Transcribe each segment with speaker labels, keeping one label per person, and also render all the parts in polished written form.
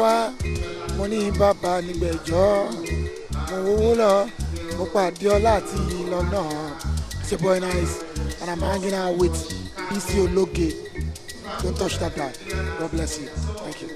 Speaker 1: wá, mo ní bàbá nígbẹ̀jọ́, mo wówó lọ, mo pàdé ọlá àti ìlọ́nà. It's your boy Nice and I'm hanging out with Bisi Ologe. Don't touch that guy. God bless you. Thank you.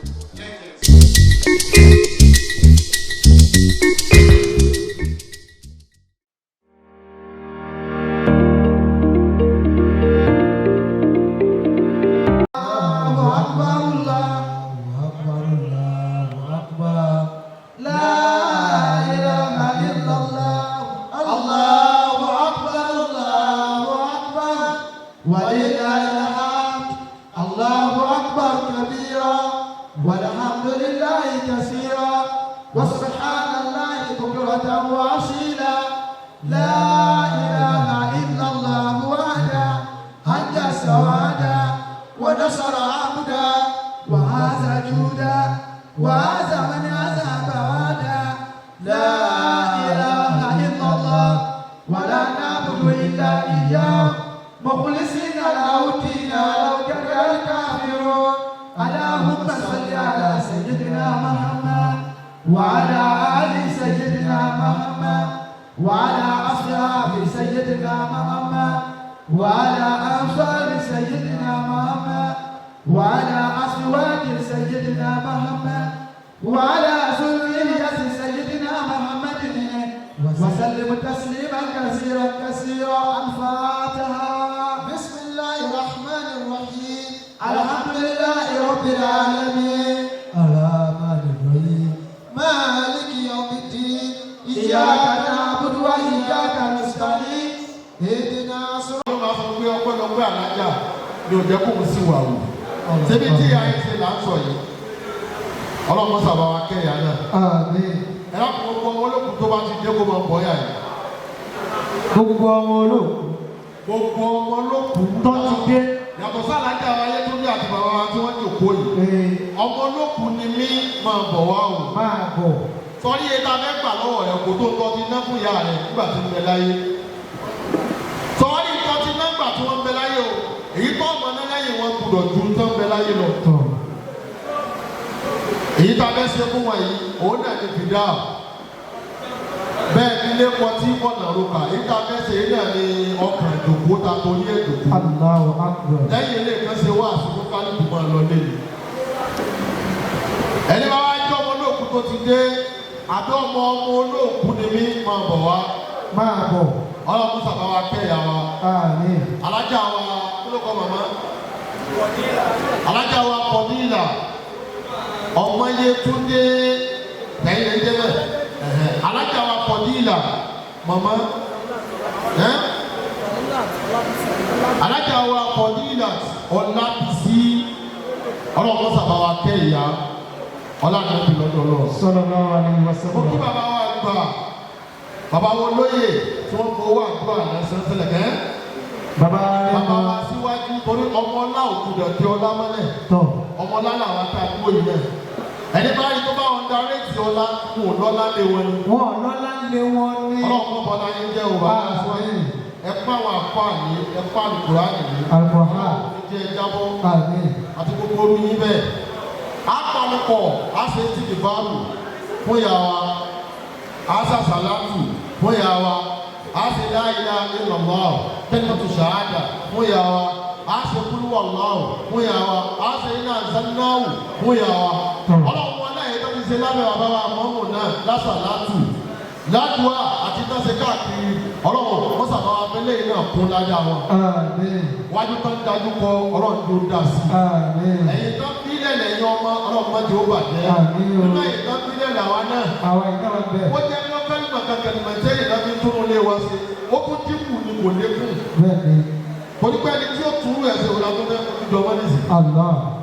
Speaker 2: Allah,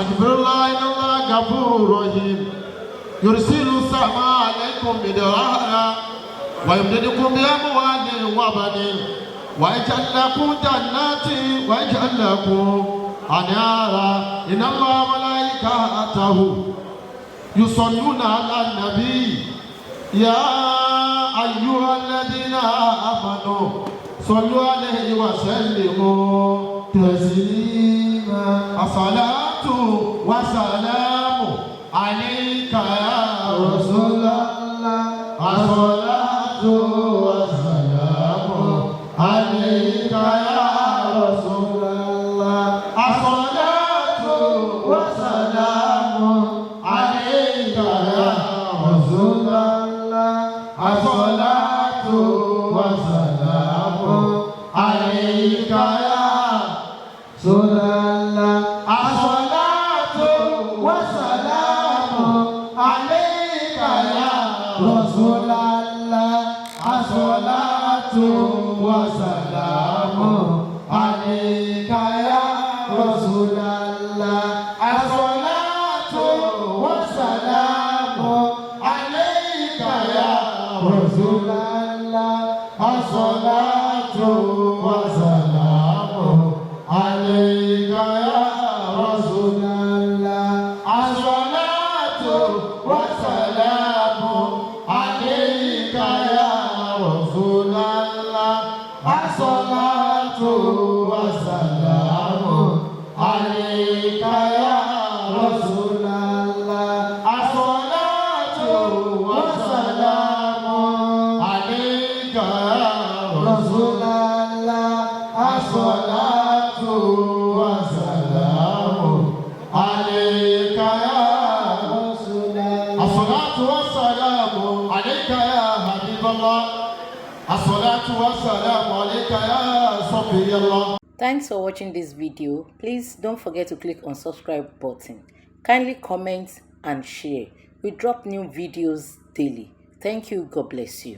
Speaker 2: أستغفر الله إن الله غفور رحيم يرسل السماء عليكم مدرارا ويمددكم بأموال وبنين ويجعل لكم جنات ويجعل لكم أنهارا إن الله وملائكته يصلون على النبي يا أيها الذين آمنوا صلوا عليه وسلموا تسليما. الصلاة والسلام عليك يا رسول الله. الصلاة والسلام عليك يا رسول الله. الصلاة والسلام عليك يا رسول الله. الصلاة والسلام عليك يا رسول الله. الصلاة والسلام عليك يا رسول الله. الصلاة والسلام عليك يا رسول الله. الصلاة والسلام عليك يا رسول الله. الصلاة والسلام عليك يا رسول الله. الصلاة والسلام عليك يا رسول الله. الصلاة والسلام عليك يا رسول الله. الصلاة والسلام عليك يا رسول الله. الصلاة والسلام عليك يا رسول الله. الصلاة والسلام عليك يا حبيب الله. الصلاة والسلام عليك يا صفي الله.
Speaker 3: Thanks for watching this video. Please don't forget to click on subscribe button. Kindly comment and share. We drop new videos daily. Thank you. God bless you.